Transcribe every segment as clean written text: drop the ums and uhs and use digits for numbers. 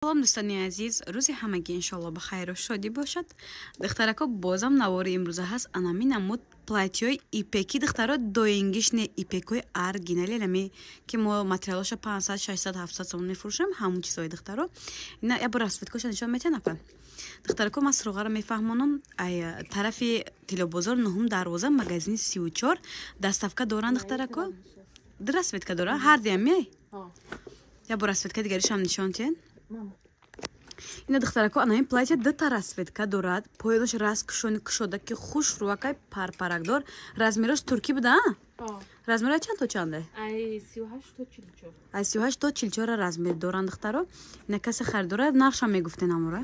Салом, дӯстони азиз, рӯзи ҳамагӣ иншоалло ба хайру шодӣ бошад. Духтарако, бозам навори имрӯза ҳаст анами намуд платьёи ипеки, духтаро, доингиш не, ипекои оригинали, нами ки мо материалоша 500, 600, 700 сомон мефурӯшем, ҳамун чизҳои, духтаро. Ина я бор расцветкоша нишон метиҳан, апа. Духтарако, ман суроғаро мефаҳмонам: ай тарафи Тилобозор, нуҳум дарвоза, магазини 34, доставка доранд, духтарако. Ду расцветка дора, ҳар диам меай. Я бор расцветка дигаришам нишон тиҳен. Ина, духтарако, анаин платья дута расцветка дорад, поёнаш раскушони кушода, ки хушрӯакай, парпаракдор. Размерош туркӣ буда, размера чанд то чанде? Аз 38 то 44 размер доранд, духтаро. Ина касе харидора, нархшам мегуфтен амора?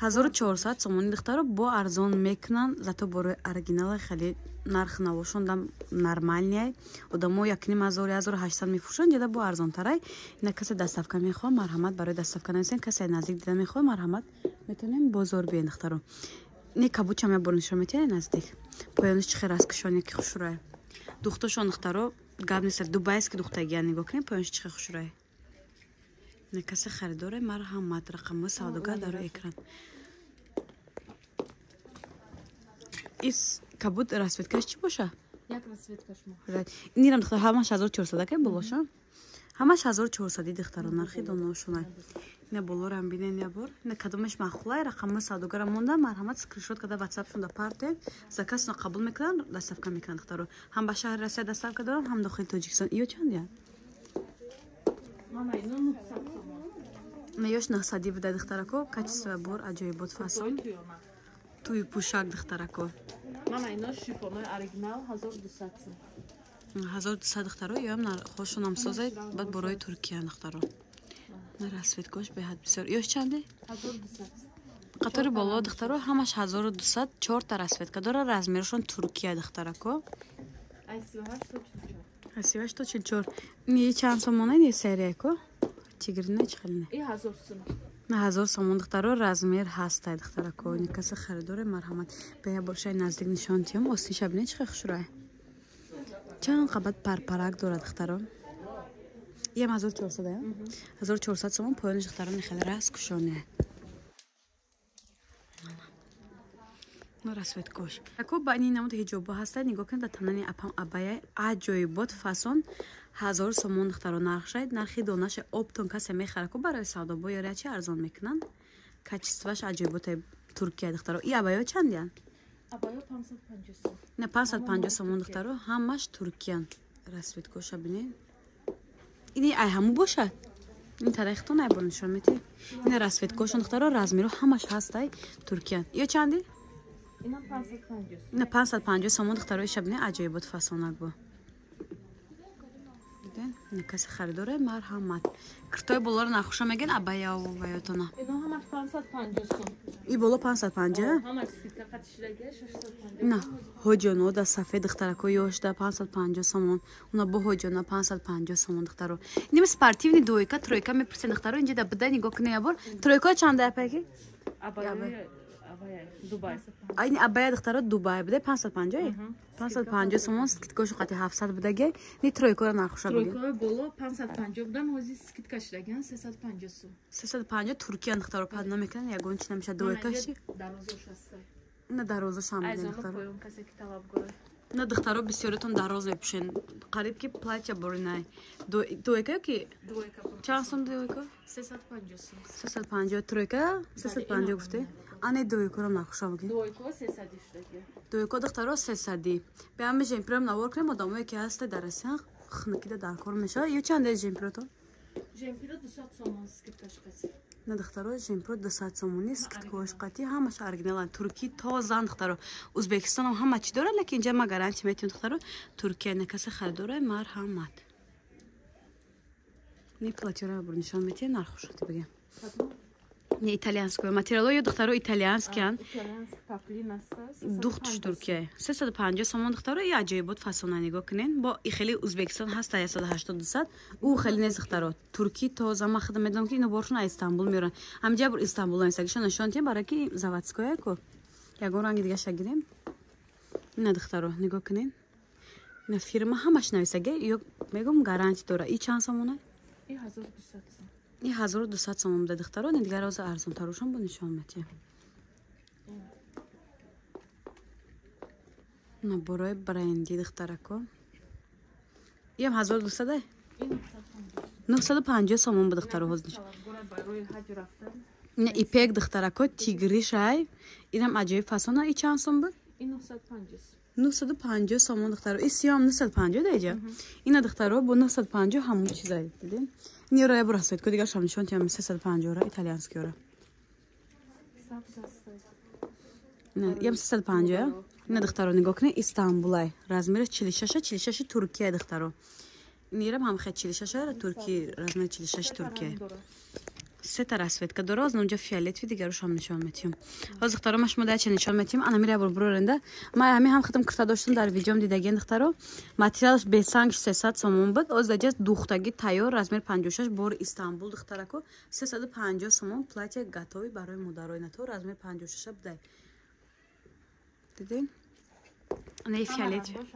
1400 сомони, духтаро, бо арзон мекунанд, зато борои оригинала хеле нарх навошондам нормальный. Одамо 1500, 1800 мефурӯшанд, ҷада бо арзонтарай. Ина касе доставка мехоҳад, марҳамат, барои доставка нависен. Касе наздик дида мехоҳад, марҳамат, метавонем бозор биен, духтаро. Не, кабучам я бор нишон метиҳед наздик. Поёниш чӣ хел раскушоне, ки хушрӯя. Духтошон, духтаро, гап нест, дубайски духтагия. Нигоҳ кунед, поёниш чӣ хел хушрӯя. Не, касе харидоре, марҳамат, рақамҳои савдогар дар рӯи экран. Ис кабуд расцветкаш чӣ боша? Нирам, духтар, ҳамаш 1400 акай болоша, ҳамаш 1400, духтаро, нархи доношона. Ина болорам бинен я бор. Ина кадомеш маъқулай, рақамҳои савдогара монда, марҳамат, скриншот карда ватсапшонда партоед, заказтон қабул мекунанд, доставка мекунанд, духтаро. Ҳам ба шаҳри Россия доставка дорам, ҳам дохили Тоҷикистон. Иё чанд я? Ёш 900 буда, духтарако. Качество бор аҷоибот, фасон, туи пӯшак, духтарако. Мана ино шифонои оригинал, 1200 сум. 1200, духтаро, ёам хошонам созай, баъд борои Туркия, духтаро. На, расцветкош беҳад бисёр. Ёш чанде? Қатори боло, духтаро, ҳамаш 1200, чорта расцветка дора, размерошон Туркия, духтарако, аз 38 то 44. Ни чанд сомона? Не, серияко тигрина чӣ хеле? На, 1000 сомон, духтаро, размер ҳастай, духтарако. Касе харидоре, марҳамат. Бея бошай наздик нишон тиём. Остинша бинед, чӣ хел хушрӯя, чанд қабат парпарак дорад, духтаро. Иям 1400, я 1400 сомон. Поёниш, духтаро, хеле раскушоне расцветкош ако. Ба ини намуд ҳиҷобо ҳаста, нигоҳ кунед, дар танани апам абая, аҷоибот фасон, 1000 сомон, духтаро, нархшай, нархи донаша. Оптом касе мехара ку барои савдобо ёрячи, арзон мекунанд. Качествоаш аҷоиботай, Туркия, духтаро. И абаё чандиян? На, 550 сомон, духтаро, ҳамаш туркиян. Расцветкоша бинед. Ини ай ҳаму бошад, ин тарихтон ай бор нишон метиҳ. Ина расцветкошон, духтаро, размеро ҳамаш ҳастай, туркиян. Ё чанди? Ина 550 сомон, духтаро. Иша бинед, аҷоибот фасонак бо. Ина касе харидоре, марҳамат. Киртои болоро нархуша мегӯен, абаяу ваётона? И боло 550. Ина ҳоҷоно да сафед, духтарако, ёшда 550 сомон. Уна бо ҳоҷона 550 сомон, духтаро. Иним спортивный двойка, тройка мепурсен, духтаро, инҷа да буда. Нигоҳ кунед ябор, тройка чанда, апаки? Айн абая, духтаро, Дубай буда, 550, 550 сомон, скидкашу қати 700 будаги. Ни тройкора нархуша? Тройкаи боло 550 будан, ҳозир скидка шудаган, 350 сум. 350, туркия, духтаро, пад намекунад, ягон чи намеша. Двойкаши на дарозашам. На, духтаро, бисёритон дароз мепӯшен, қариб ки платья боринай. Двойка ки чанд сом двойка? 350, тройка 350 гуфте. Ане двойкаро нархуша буги? Двойка, духтаро, 300. Беами жемпирам навор кунем, одамое ки ҳаста дар Россия, хунукида дар кор мешавад. Ё чанде жемпирото? Жемпиро 200 сомон, скидкаш қати. На, духтаро, жемпиро 200 сомонӣ, скидкаош қати, ҳамаш оригиналан, туркӣ тозан, духтаро. Ӯзбекистонам ҳама чӣ дорад, лекин инҷа ма гарантия метиҳем, духтаро, Туркия. На, касе харидора, марҳамат. Не, платьёро бур нишон метиҳем, нархушати бигем. Не, итальянское материало ё, духтаро, итальянскиян, духтуш Туркия, 350 сомон, духтаро. И аҷоибот фасона, нигоҳ кунен. Бо и хеле Ӯзбекистон ҳаста, 180, 200, ӯ хеле нест, духтаро, туркӣ тоза. Ман худам медонам, ки ино боршон аз Истанбул меоранд. Ҳамҷа бур Истанбул нависагиша нишон тиҳем, барои ки заводское ко. Ягон ранги дигаша гирем. Ина, духтаро, нигоҳ кунен, ина фирма ҳамаш нависаги, ё мегӯм, гарантия дора. И чанд сомона? И 1200 сом. Ин 1200 сомон буда духтаро, ин дигар ҳозир арзонтарушон бо нишон метиҳем. Наборои бренди духтарако. Иам 1200? 950 сомон буда духтаро ҳозир нишон. Ина ипек духтарако тигришай. Инам аҷоиб фасона. И чанд сом буд? Ин 950. 950 сомон духтаро. И сиём 950 даиҷа. Ина духтаро бо 950 ҳамон чизай дидем. Ин ёра ябор ҳастед ко дигар шам нишон тиям 350 ра итальянскиёра. Ина ям 350. Ина духтаро нигоҳ кунед Истанбулай. Размераш 46, 46 Туркия духтаро. Ин ярам ҳам хе 46 Турки, размер 46 Туркия. Сета расцветка дора, аз онҷа фиолетовый дигарошам нишон метиҳам. Ҳозир духтаро ма шумо дача нишон метиҳам. Ана мира бор буроренда. Ма ҳами ҳам худам курта доштам дар видеом дидагиен духтаро. Материалаш бесанг 300 сомон буд. Ҳозир даҷа духтаги тайёр размер 56 бор Истанбул духтарако 350 сомон платье готовый барои модарои нато размер 56 будай. Дидин? Ана фиолетовый.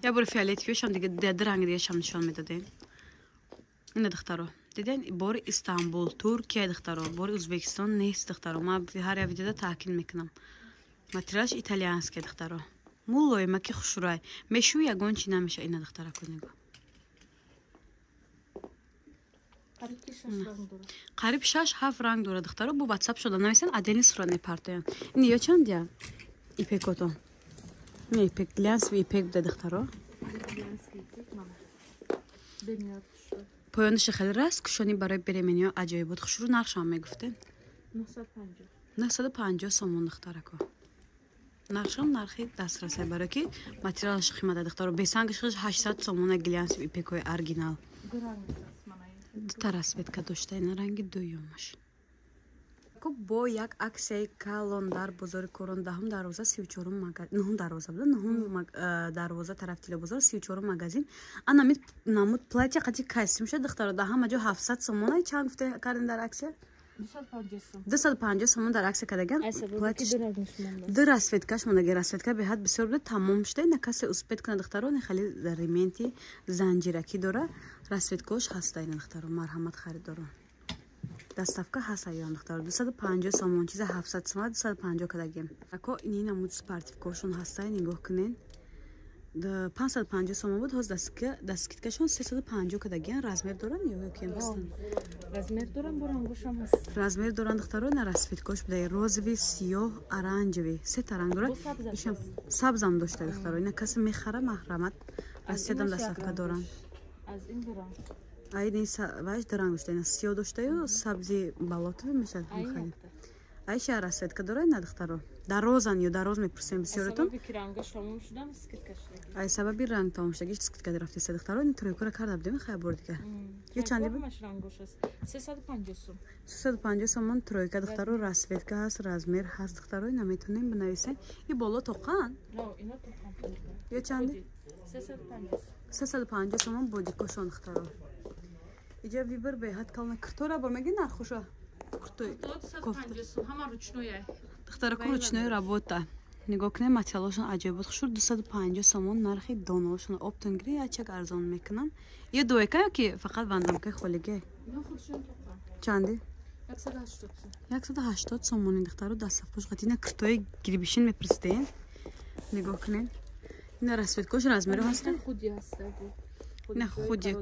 Я бор фиолетовый шам дига ранг дига шам нишон медодем. Ина духтаро. Диден бори Истанбул, Туркия духтаро, бори Узбекистон нест духтаро. Ма ҳар як видеода таъкид мекунам. Материалаш итальянский духтаро. Мулоима ки хушрӯй. Мешӯ ягон чи намеша ина духтарако нигоҳ. Қариб 6-7 ранг дора духтаро. Бо WhatsApp шуда нависен отдельный сурат мепартоянд. Ин ё чанд я? Ипекото. Не ипек, глянцевый ипек буда духтаро. Поёнаши хеле раст кушони барои беремениё аҷоиб буд. Хушрӯ нархшам мегуфтед? 950. 950 сомон духтарако. Нархшам нархи дастрасай барои ки материалаш қимата духтаро. Бесангаш 800 сомона глянцевый ипекои оригинал. Дута расцветка дошта ина ранги дуюмаш. Бо як аксияи калон дар бозори Корон даҳум дарвоза 34 магазин, нуҳум дарвоза буда, нуҳум дарвоза тараф Тилобозор 34 магазин. Ана намуд платья қати костюм шуд духтаро да ҳама ҷо 700 сомона. Чанд гуфта кардем дар аксия? 250 сомон дар аксия кардаган. Ду расцветкаш мондаги, расцветка беҳад бисёр буда, тамом шуда. Ина касе успеть кунад духтаро, не хеле ременти занҷиракӣ дора, расцветкош ҳаста ина духтаро, марҳамат харидорон. Доставка ҳаст аён духтаро 250 сомон, чиза 700 сомон 250 кардагем. Ако ини намуд спортивкошон ҳастай нигоҳ кунед. 550 сомон буд, ҳоз дасткиткашон 350 кардагиан. Размер доранд ё кем ҳастанд? Размер доранд, бо рангошам ҳаст. Размер доранд духтаро, на расцветкош буда, розовый, сиёҳ, оранжевый, се та ранг дорад. Ишам сабзам дошта духтаро. Ина касе мехара маҳрамат, расцветам доставка доранд. Аз ин доранд. Ай не ваш ранг дошта, ина сиёҳ доштаю, сабзи болотовый мешавад хеле. Айша расцветка дорад на духтаро. Дарозан ё дароз мепурсем бисёротон. Ай сабаби ранг тамом шудагӣ скидка рафтеста духтаро. Ин тройкора карда будем хай бор дигар. Ё чанди буд? 350 сом. 350 сомон тройка духтаро, расцветка ҳаст, размер ҳаст духтаро. Ина метонем бинависем. И боло тоқан? Ино тоқан. Ё чанди? 350. 350 сомон бодикошон духтаро. Иҷа вибр беҳад калона киртора бор меги нархуша. Куртой кофта. Ҳама ручное. Духтарако ручной работа. Нигоҳ кунед материалошон аҷоиб буд. Хушур 250 сомон нархи донаошон. Оптон гири ячак арзон мекунам. Ё дуэка ё ки фақат бандамкаи холиге? Чанди? 180 сомони духтаро дастафпӯш қати. Ина киртои гирибишин мепурсидем. Нигоҳ кунед. Ина расцветкош размеро ҳаста? Худи ҳаста. Ина худи.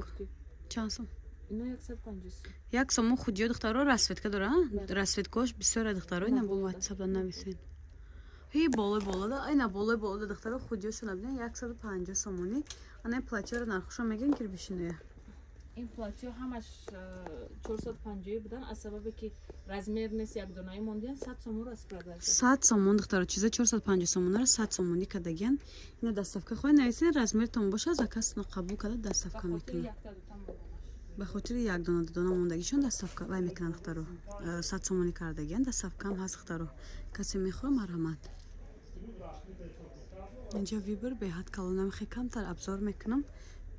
Чанд сом? Ино 150 сом. Як сомон худиё духтаро расцветка дора, расцветкош бисёра духтаро. Ина бо WhatsApp-да нависен. Ҳи болои болода, ина болои болода духтаро худиёшо набинен 150 сомонӣ. Ана платьёро нархушо мегӯен кирбишиноя. Ин платьё ҳамаш 450 будан, аз сабабе ки размер нест як донаи мондиян 100 сомон распродажа. 100 сомон духтаро, чиза 450 сомонро 100 сомонӣ кардагиян. Ина доставка хоҳед нависен, размертон боша, заказтонро қабул карда доставка мекунад. Ба хотири як дона дудона мондагишон доставка вай мекунанд духтаро. 100 сомонӣ кардагиян, доставкаам ҳаст духтаро. Касе мехоҳад марҳамат. Инҷа вибр беҳад калонам, хе камтар абзор мекунам.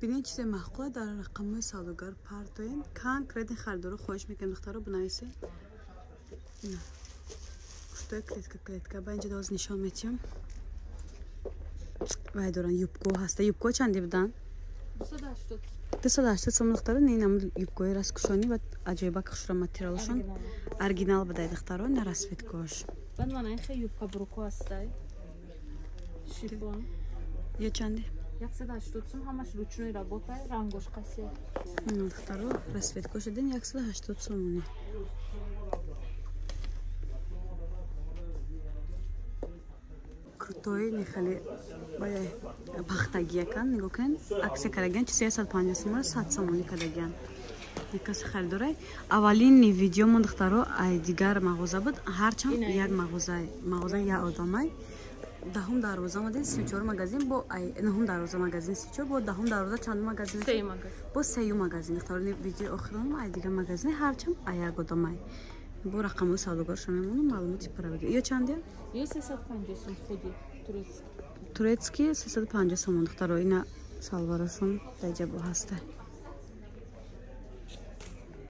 Бинед чизе маъқула дар рақамҳои савдогар партоен. Конкретни харидоро хоҳиш мекунем духтаро бинависед. Куртои клетка клетка ба инҷа доз нишон метиҳам. Вай доранд юбко ҳаста. Юбко чанди буданд? 280 сом духтаро, не нам юбкои раскушонӣ ва аҷоиба хушра материалшон. Оригинал будай, духтаро, на расцветкош. Баъд мана ин хел юбка бруко ҳастай. Шифон. Ё чанде? 180 сом, ҳамаш ручной работа, рангош қасе. Духтаро, расцветкош дидин, 180 сомони. Крутой, нехали пахтагиякан, нигоҳ кунед, аксия кардагиан, чи 350 сомона 100 сомонӣ кардагиан. Каси харидорай. Аввалини видеомон, духтаро, ай дигар мағоза буд, ҳарчанд як мағоза, мағоза як одамай. Даҳум дарвоза омадем, 34 магазин, бо ай нуҳум дарвоза магазин 34, бо даҳум дарвоза чандум магазин? Сеюм магазин. Бо сеюм магазин. Духтаро, видеои охирон ай дигар магазин, ҳарчанд ай як одамай. Бо рақамҳои савдогаршо мемонам, маълумоти пурра бигир. Ё чанде? Ё 350 сом, худи турецкий. Турецкий 350 сомон, духтаро, ина салварашон даҷа бо ҳаста.